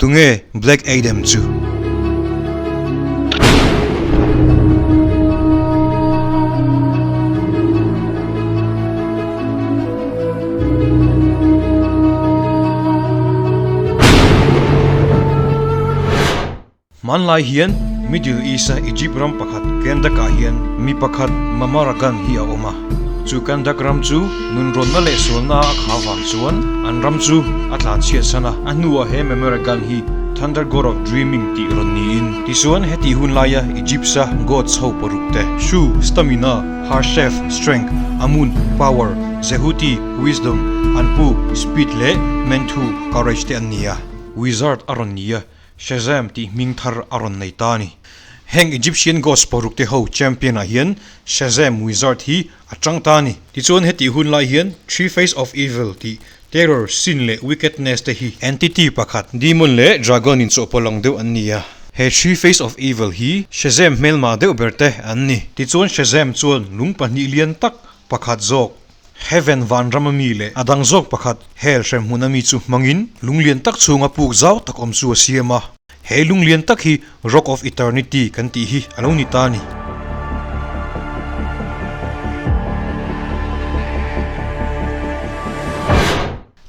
Tunge Black Adam chu? Hmanlai hian Middle East-a Egypt ram pakhat Kandak-ah hian mi pakhat Mamaragan hi a awm a. Chu Kandak ram chu nunrawnna leh sualna a kha vang chuan an ram chu a tlanchhiatsan a. A hnuah he Mamaragan hi Thunder God of Dreaming tih rawn niin tichuan heti hun laia Egypt-a gods ho paruk te, Shu, Stamina, Harshef, Strength, Amun, Power, Zehuti, Wisdom, Anpu, Speed leh Menthu, Courage te an ni a. Wizard a rawn ni a. Shazam tih hming thar a rawn nei ta a ni. Heng Egyptian gods paruk te ho champion ah hian Shazam wizard hi a tang ta a ni. Tichuan hetih hun lai hian Three Face of Evil tih Terror, Sin leh Wickedness te hi entity pakhat, demon leh dragon in chawhpawlh ang deuh an ni a. He Three Face of Evil hi Shazam hmelma deuh ber te an ni. Tichuan Shazam chuan lung pahnih lian tak pakhat zawk Heaven vanram a mi leh a dang zawk pakhat hell hremhmun a mi chu hmangin lunglian tak chhunga puk zau tak awm chu a siam a. He lunglian tak hi Rock of Eternity kan tih hi a lo ni ta a ni.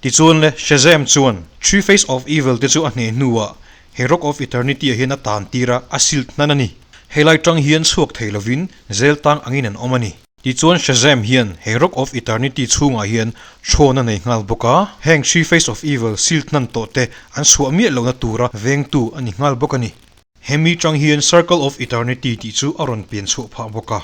Tichuan le Shazam chuan Three Face of Evil te chu a hneh hnuah he Rock of Eternity ah hian a tan tir a, a silt hnan a ni. Helai tang hian chhuak thei lovin zel tang angin an awm a ni. Tichuan Shazam hian he Rock of Eternity chhungah hian thawn a nei nghal bawk a, heng Three Face of Evil seal hnan tawh te an chhuah miah lohna tura vengtu a ni nghal bawk a ni. Hemi tang hian Circle of Eternity tih chu a rawn pian chhuah phah bawk a,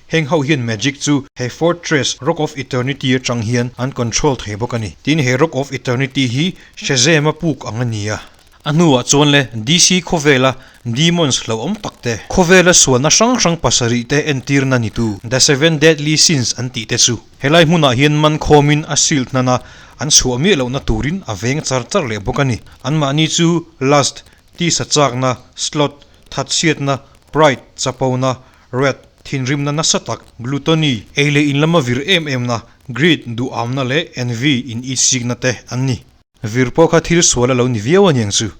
heng ho hian magic chu he Fortress Rock of Eternity atang hian an control thei bawk a ni. Tin he Rock of Eternity hi Shazam a puk ang a ni a. A hnuah chuan le DC khawvela Demons hlauhawm tak te, khawvela sualna hrang hrang pasarih te entirna ni tu The Seven Deadly Sins an tih te chu helai hmunah hian man khawmin a shield hnana an chhuah miah lohna turin a veng char char leh bawk a ni. Anmahni chu Lust, tisa chakna, Sloth, thatchhiatna, Pride, chapona, Wrath, thinrimna nasa tak, Gluttony, ei leh in lama vir em emna, Greed, duhamna leh Envy, in itsikna te an ni. Vir pawh kha thil sual a lo ni viau a niang chu.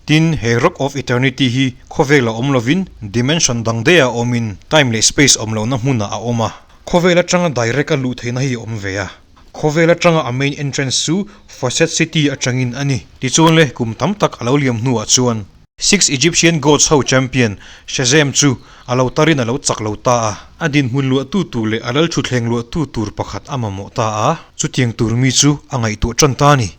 Tin, he Rock of Eternity hi khawvel a awm lovin dimension dang daih ah awmin time leh space awm lohna hmunah a awm a. Khawvel atanga direct a luh theihna hi a awm ve a. Khawvel atanga a main entrance chu Facet City atangin a ni. Tichuan le, kum tam tak a lo liam hnuah chuan. Six Egyptian Gods ho champion Shazam chu a lo tarin a lo chak lo ta a. A dinhmun luahtu tur leh a lal thutthleng luahtu tur pakhat a mamawh ta a, chutiang tur mi chu a ngaihtuah tan ta a ni.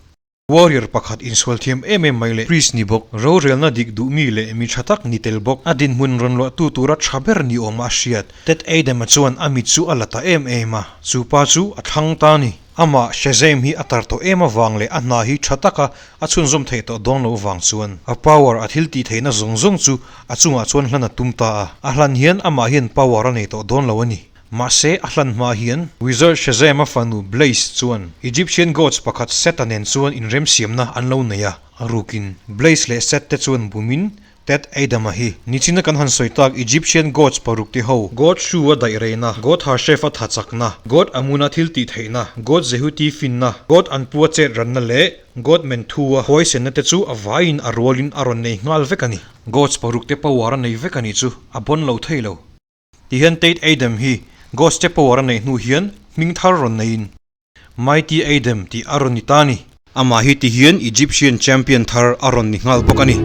Warrior pakhat insual thiam em em mai leh priest ni bawk, rorelna dik duh mi leh mi tha tak ni tel bawk, a dinhmun rawn luahtu tura tha ber ni awma a hriat. Ted Adama chuan a mit chu a la ta em em a, chu pa chu a thlang ta a ni. Amah Shazam hi a tar tawh em avang leh a hna hi tha taka a chhunzawm theih tawh dawn loh vang chuan a power a thil tih theihna zawng zawng chu a chungah chuan hlan a tum ta a. A hlan hian amah hian power a nei tawh dawn lo a ni. Mahse a hlan hma hian Wizard Shazam-a fanu Blaze chuan Egyptian gods pakhat Set-a nen chuan inremsiamna an lo nei a, a rukin Blaze leh Set te chuan bumin Ted Adama hi nichina kan han sawi tak Egyptian gods paruk te ho, God Shu a daih reina, God Harshef a tha chakna, God Amun a thil tih theihna, God Zehuti finna, God Anpu a chet ranna leh God Menthu a huaisenna te chu a vaiin a rualin a rawn nei nghal vek a ni. Gods paruk te power a nei vek a nih chu a bawn lo thei lo. Tihian Ted Adam hi Gods te power a neih hnu hian hming thar rawn neiin Mighty Adam tih a rawn ni ta a ni. Amah hi ti hian Egyptian champion thar a rawn ni nghal bawk a ni.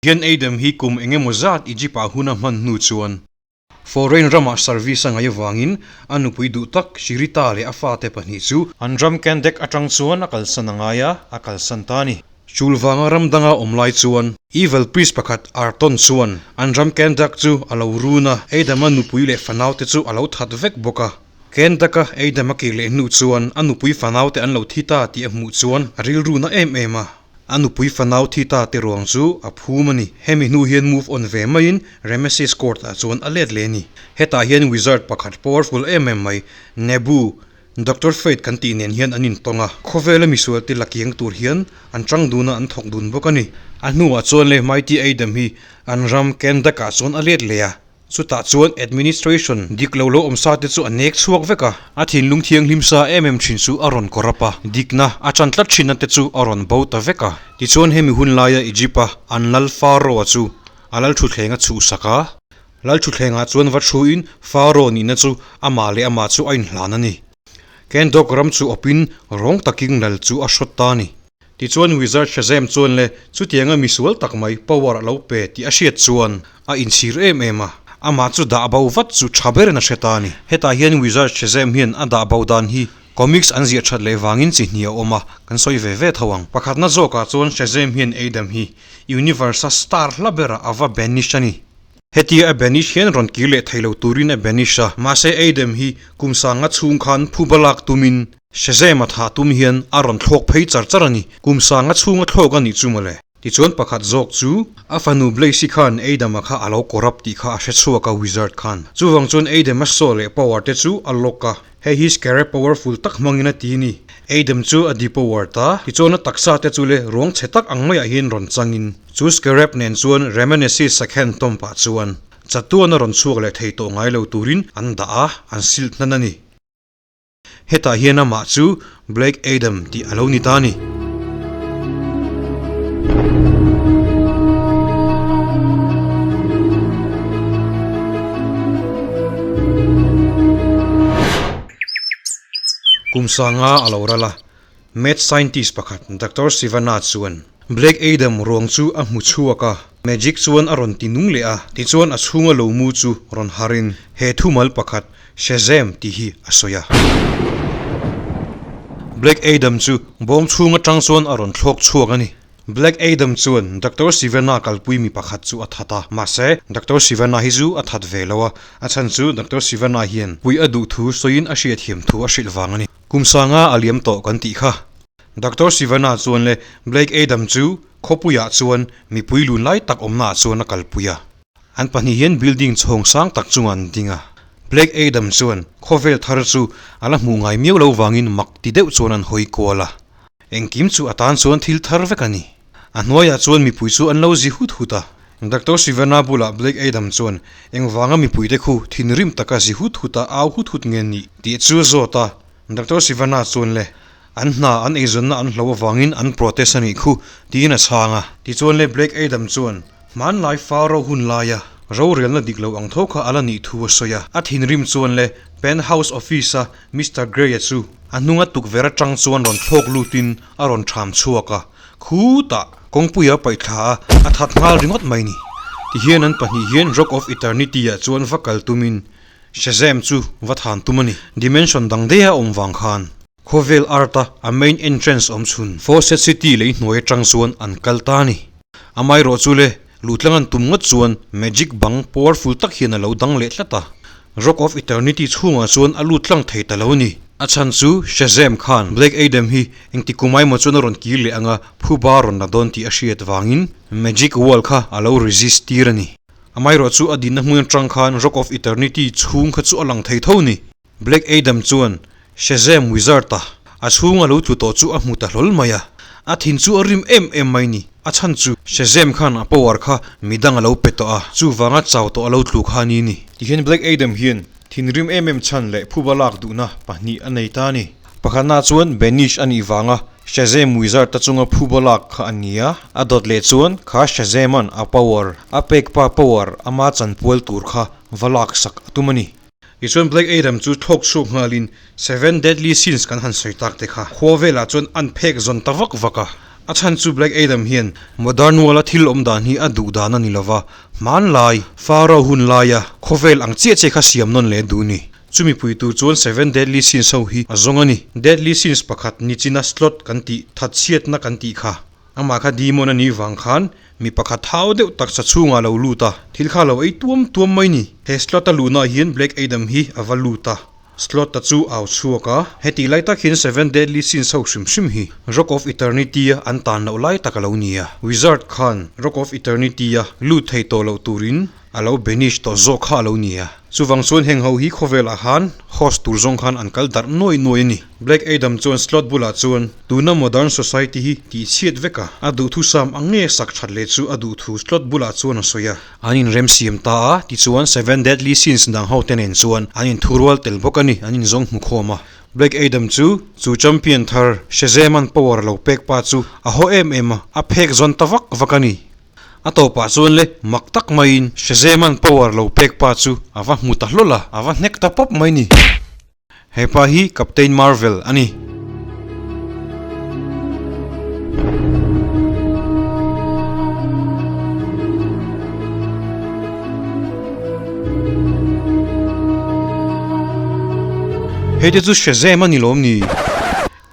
Hian Adam hi kum eng emaw zat Egypt ah hun a hman hnu chuan Foreign ramah service a ngaih avangin a nupui duh tak Shirita leh a fate pahnih chu an ram Kandek atang chuan a kalsan a ngai a, a kalsan ta a ni. Chul vanga ram danga awm lai chuan Evil priest pakhat Arton chuan an ram Kandak chu a lo run a, Adam-a nupui leh fanaute chu a lo that vek bawk a. Kandak-a Adam-a kir leh hnu chuan a nupui fanaute an lo thi ta tih a hmuh chuan a rilru na em em a. A nupui fanau thi ta te ruang chu a phum a ni. Hemi hnu hian move on ve maiin Rameses court ah chuan a let leh a ni. Hetah hian wizard pakhat powerful em em mai, Nebu, Doctor Fate kan tih nen hian an intawng a. Khawvela misual te la kiang tur hian an tang dun a, an thawk dun bawk a ni. A hnuah chuan le Mighty Adam hi an ram Kandak ah chuan a let leh a. Chutah chuan administration dik lo lo awm sa te chu a nek chhuak vek a, a thinlung thianghlim sa em em thin chu a rawn kawrap a, dikna a chan tlat thinna te chu a rawn bo ta vek a. Tichuan hemi hun laia Egypt-a an lal Pharaoh-a chu a lal thutthleng a chhuhsak a. Lal thutthlengah chuan va thuin Pharaoh nihna chu amah leh amah chu a inhlan a ni. Kendok ram chu awpin rawng takin lal chu a hrawt ta a ni. Tichuan Wizard Shazam chuan le chutianga misual tak mai power a lo pe tih a hriat chuan a inchhir em em a, amah chu dah bo vat chu tha berin a hre ta a ni. Hetah hian Wizard Shazam hian a dah bo dan hi comics an ziah that leh vangin chi hnih a awm a, kan sawi ve ve tho ang. Pakhatna zawkah chuan Shazam hian Adam hi Universe-a star hla berah a va banish a ni. Hetia a banish hian rawn kir leh thei lo turin a banish a, mahse Adam hi kum sanga chhung khan phuba lak tumin Shazam a thah tum hian a rawn thlawk phei char char a ni. Kum sanga chhunga thlawk a nih chu mawle. Tichuan pakhat zawk chu a fanu Blaise-i khan Adam-a kha a lo corrupt tih kha a hre chhuak a wizard khan. Chuvang chuan Adam-a soul leh power te chu a lock a, hei hi scarab powerful tak hmangin a ti a ni. Adam chu a depower ta, tichuan a taksa te chu le ruang chhe tak ang maiah hian rawn changin chu scarab nen chuan Ramanesis sakhen tawmpah chuan chatuan a rawn chhuak leh thei tawh ngai lo turin an dah a, an silh hnan a ni. Hetah hian amah chu Black Adam tih a lo ni ta a ni. Kum sanga a lo ral a, Mad scientist pakhat Doctor Sivana chuan Black Adam ruang chu a hmu chhuak a, magic chuan a rawn ti nung leh a, tichuan a chhunga lo mu chu rawn harin he thumal pakhat Shazam tih hi a sawi a. Black Adam chu bawm chhung atang chuan a rawn thlawk chhuak a ni. Black Adam chuan Doctor Sivana kalpui mi pakhat chu a that a, mahse Doctor Sivana hi chu a that ve lo a, a chhan chu Doctor Sivana hian puih a duh thu sawiin a hriatthiam thu a hrilh vang a ni. Kum sanga a liam tawh kan tih kha. Doctor Sivana chuan le Blake Adam chu khawpuiah chuan mipui lun lai tak awmnaah chuan a kalpui a. An pahnih hian building chhawng sang tak chungah an ding a. Blake Adam chuan khawvel thar chu a la hmuh ngai miau lo vangin mak ti deuh chuan an hawi kual a. Engkim chu a tan chuan thil thar vek a ni. A hnuaiah chuan mipui chu an lo zi hut hut a. Doctor Sivana bulah Blake Adam chuan engvanga mipuite khu thinrim taka zi hut hut a au hut hut nge nih tih chu a zawt a. Doctor Sivana chuan le An hna an eizawnna an hlo avangin an protest a nih khu, tiin a chhang a. Tichuan le Blake Adam chuan hmanlai Pharaoh hun laia rorelna dik lo ang tho kha a la nih thu a sawi a. A thinrim chuan le Penthouse office-a Mister Grey-a chu a hnunga tukverh atang chuan rawn thlawk lutin a rawn ṭham chhuak a, khutah kawngpuia paihthla a a that nghal ringawt mai ni. Tihian an pahnih hian Rock of Eternity-ah chuan va kal tumin Shazam chu va than tum a ni. Dimension dang daiha awm vang khan. Khawvel art a a main entrance awm chhun Fawcett City lei hnuai atang chuan an kal ta a ni. Amaherawh chu le, luhtlang an tum ngawt chuan magic bang powerful tak hian a lo dang leh tlat a. Rock of Eternity chhungah chuan a lut tlang thei ta lo a ni. A chhan chu Shazam khan Black Adam hi engti kum aimaw chuan a rawn kir leh anga phuba rawn la dawn tih a hriat vangin magic wall kha a lo resist tir a ni. Amaherawh chu a dinna hmun atang khan Rock of Eternity chhung kha chu a lang thei tho a ni. Black Adam chuan Shazam Wizard-a a chhunga lo tlu tawh chu a hmu ta hlawl mai a, a thin chu a rim em em mai ni. A chhan chu Shazam khan a power kha midang a lo pe tawh a, chuvanga chau tawh a lo tlu kha ni ni. Tihian Black Adam hian thinrim em em chhan leh phuba lak duhna pahnih a nei ta a ni. Pakhatna chuan Banish a nih vanga Shazam Wizard-a chunga phuba lak kha a ni a, a dawt leh chuan kha Shazam-a'n a power, a pek pa power ama chanpual tur kha va laksak a tum a ni. Tichuan Black Adam chu thlawk chhuak nghalin Seven Deadly Sins kan han sawi tak te kha khua velah chuan an phek zawn ta vak vak a. A chhan chu Black Adam hian Modern World-a thil awm dan hi a duh dan a ni lova, hmanlai, Pharaoh hun laia khawvel ang chiah chiah kha siam nawn leh duh ni. Chumi pui tur chuan Seven Deadly Sins ho hi a zawng a ni. Deadly Sins pakhat nichina Sloth kan tih, thatchhiatna kan tih kha. Amah kha demon a nih vang khan mi pakhat thau deuh taksa chhungah a lo lut a, thil kha a lo ei tuam tuam mai ni. He slot a luhnaah hian Black Adam hi a va lut a, slot a chu au chhuak a, heti lai tak hian Seven Deadly Sins ho hrim hrim hi Rock of Eternity a an tan loh lai tak a lo ni a. Wizard khan Rock of Eternity a lut thei tawh loh turin. A lo banish tawh zawk kha a lo ni a. Chuvang chuan heng ho hi khawvelah khan host tur zawng khan an kal darh nuai nuai a ni. Black Adam chuan Slot bulah chuan tuna modern society hi tihchhiat vek a, a duhthusam ang nge sak that leh chu a duhthu Slot bulah chuan a sawi a. An inremsiam ta a, tichuan Seven Deadly Sins dang ho te nen chuan an inthurual tel bawk a ni, an inzawng hmu khawm a. Black Adam chu chu champion thar Shazam-a'n power a lo pek pa chu a haw em em a, a phek zawn ta vak vak a ni. A tawpah chuan le mak tak maiin Shazam-a'n power lo pek pa chu a va hmu ta hlawl a, a va hnek ta pawp mai ni. He pa hi Captain Marvel a ni. Hei te chu Shazam a ni lawm ni?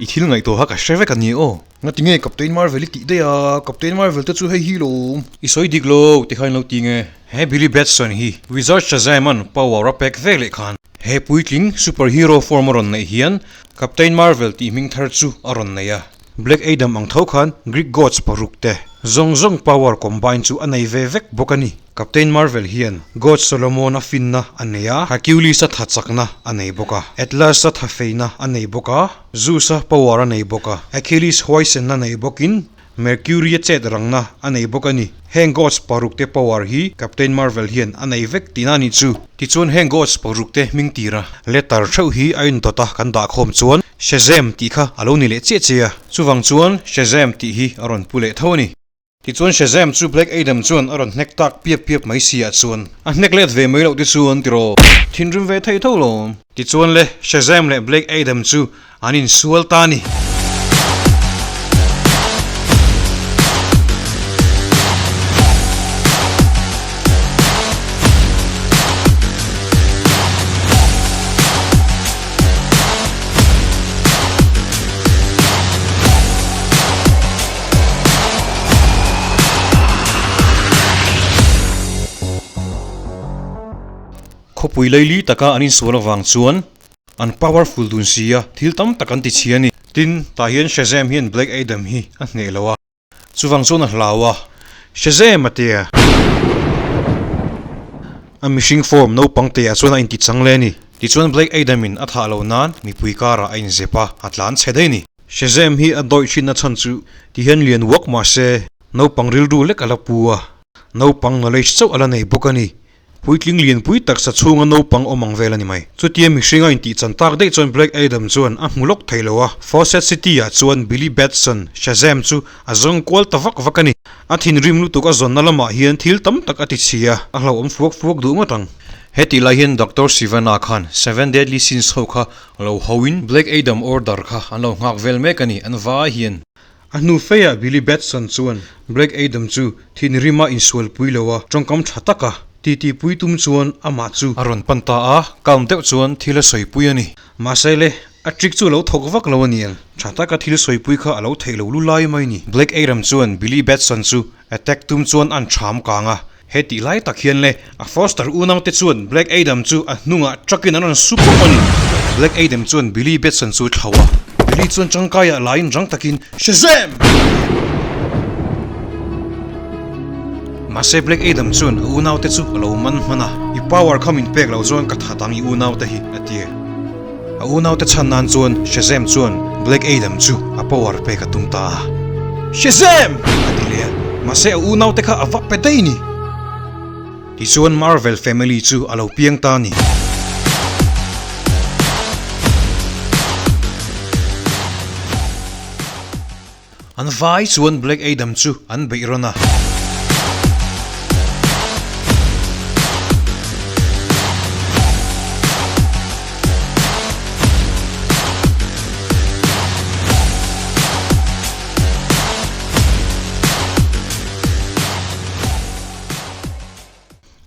I thil ngaihtuah kha ka hre vek a ni aw. Ngati nge Captain Marvel i tih daih a, Captain Marvel te chu hei hi lawm. I sawi dik lo ti kha in lo ti nge. He Billy Batson hi Wizard Shazam-a'n power a pek vek leh khan he puitling superhero form a rawn neih hian Captain Marvel tih hming thar chu a rawn nei a. Black Adam ang tho khan Greek gods paruk te zawng zawng power combine chu a nei ve vek bawk a ni. Captain Marvel hian God Solomon-a finna a nei a, Hercules-a tha chakna a nei bawk a, Atlas-a tha feina a nei bawk a, Zeus-a power a nei bawk a, Achilles huaisenna nei bawkin Mercury-a chet rangna a nei bawk a ni. Heng gods paruk te power hi Captain Marvel hian a nei vek tihna a nih chu. Tichuan heng gods paruk te hming tira letter theuh hi a indawt a kan dah khawm chuan Shazam tih kha a lo ni leh chiah chiah a. Chuvang chuan Shazam tih hi a rawn pu leh tho a ni. Tichuan Shazam chu Black Adam chuan a rawn hnek tak piap piap mai si ah chuan a hnek let ve mai loh te chuan tiraw thinrim ve thei tho lawm. Tichuan le Shazam leh Black Adam chu an insual ta a ni. Khawpui laili taka an insual avang chuan an powerful dun si a, thil tam tak an ti chhia a ni. Tin, tah hian Shazam hian Black Adam hi a hneh lo a, chuvang chuan a hlau a, Shazam a tia. A mihring form naupang te ah chuan a inti chang leh a ni. Tichuan Black Adam in a thah lo nan mipui karah a inzep a, a tlan chhe daih a ni. Shazam hi a dawih thinna chhan chu ti hian lian uak mah se, naupang rilru lek a la pu a, naupang knowledge chauh a la nei bawk a ni. Puitling lianpui taksa chhunga naupang awm ang vel a ni mai. Chutia mihringa intih chan tak daih chuan Black Adam chuan a hmu lawk thei lo a, Fawcett City ah chuan Billy Batson, Shazam chu a zawng kual ta vak vak a ni. A thinrim lutuk a zawnna lamah hian thil tam tak a ti chhia, a hlauhawm fuak fuak duh ngawt ang. Hetih lai hian Doctor Sivana khan Seven Deadly Sins ho kha Lo hoin Black Adam order kha an lo nghak vel mek a ni, an vai hian. A hnu feiah Billy Batson chuan Black Adam chu thinrima insualpui lo a, tawngkam tha taka titi pui tum chuan amah chu. A rawn pan ta a, calm deuh chuan thil a sawipui a ni. Mahse le, a trick chu a lo thawk vak lo a niang, tha taka thil sawipui kha a lo theih lo lu lai mai ni. Black Adam chuan Billy Batson chu Attack tum chuan an ṭham kang a, he tih lai tak hian le a Foster unaute chuan Black Adam chu a hnungah truck-in an rawn su pawp a ni. Black Adam chuan Billy Batson chu a thlo a, Billy chuan ṭangkaiah laiin rang takin, Shazam! Mahse Black Adam chuan a unaute chu a lo man hman a, I power kha min pek lo chuan ka that ang i unaute hi, a ti. A unaute chhan nan chuan Shazam chuan Black Adam chu a power pek a tum ta a. Shazam! a ti leh a, mahse a unaute kha a va pe daih ni. Tichuan Marvel family chu a lo piang ta a ni. An vai chuan Black Adam chu an beih rawn a.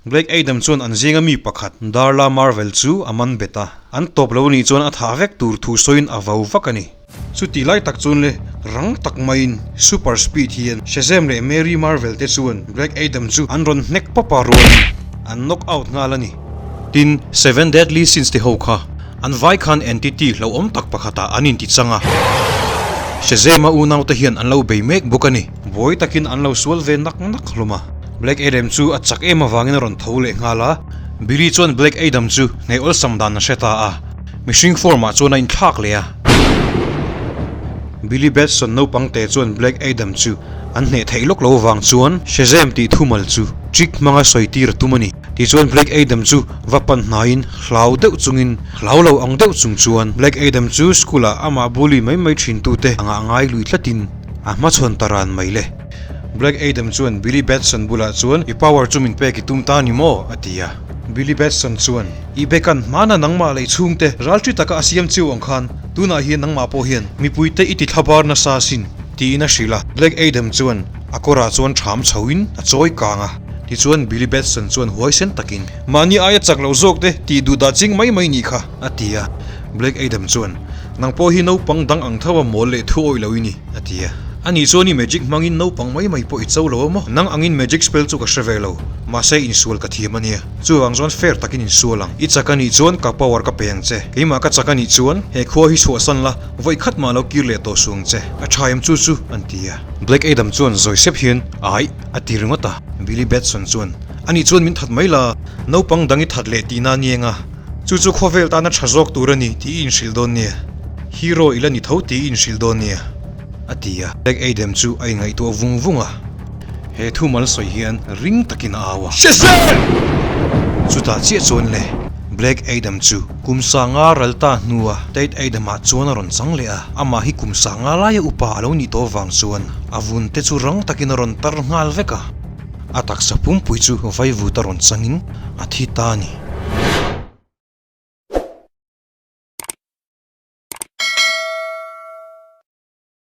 Black Adam chuan an zinga mi pakhat Darla Marvel chu a man bet a, an tawp lo nih chuan a thah vek tur thu sawiin a vau vak a ni. Chutih lai tak chuan le rang tak maiin Super Speed hian Shazam leh Mary Marvel te chuan Black Adam chu an rawn hnek pawp a rualin an knock out nghal a ni. Tin, Seven Deadly Sins te ho kha an vai khan entity hlauhawm tak pakhatah an inti chang a, Shazam-a unaute hian an lo bei mek bawk a ni. Buai takin an lo sual ve nak nak hlawm a. Black Adam chu a chak em avangin a rawn tho leh nghal a. Billy chuan Black Adam chu hneh awlsam dan a hre ta a, mihring form ah chuan a inthlak leh a. Billy Batson naupang te chuan Black Adam chu an hneh theih lawk lo vang chuan Shazam tih thumal chu trick hmanga sawi tir a tum a ni. Tichuan Black Adam chu va pan hnaiin hlau deuh chungin hlau lo ang deuh chung chuan Black Adam chu school ah amah bully mai mai thin tute angah ngai lui tlatin a hmachhawn ta ran mai le. Black Adam chuan Billy Batson bulah chuan I power chu min pek i tum ta ni maw? a ti a. Billy Batson chuan I bekan hmana nangmah leh chhungte ralṭi taka a siam chiu ang khan tunah hian nangmah pawh hian mipuite i ti thlabar nasa asin tiin a hrilh a. Black Adam chuan a kawrah chuan ṭham chhoin a chawi kang a. Tichuan Billy Batson chuan huaisen takin, Mahni aia chak loh zawk te tih duh dah ching mai mai nih kha, a ti a. Black Adam chuan, Nang pawh hi naupang dang ang tho a mawl leh thu awih lo i ni, a ti a. Ani chuan i magic hmangin naupang mai mai pawh i cho lo a maw? Nang angin magic spell chu ka hre ve lo, mahse insual ka thiam a nia. Chuvang chuan fair takin insual ang. I chak a nih chuan ka power ka pe ang che. Keimah ka chak a nih chuan he khua hi chhuahsan la, vawi khat mah lo kir leh tawh suh ang che. A tha em chu chu, an ti a. Black Adam chuan zawi sep hian, Aih, a ti ringawt a. Billy Batson chuan, Ani chuan min that mai la, naupang dang i that leh tihna a ni eng a. Chu chu khawvel tana tha zawk tur a ni tih i inhrilh dawn nia. Hero i la ni tho tih i inhrilh dawn nia, a ti a. Black Adam chu a inngaihtuah vung vung a. He thu mal sawi hian ring takin a au a. Shazam! Chutah chiah chuan le, Black Adam chu kum sanga ral ta hnua Tate Adam-ah chuan a rawn chang leh a. Amah hi kum sanga laia upa a lo nih tawh vang chuan a vun te chu rang takin a rawn tar nghal vek a. A taksa pumpui chu vaivut a rawn changin a thi ta a ni.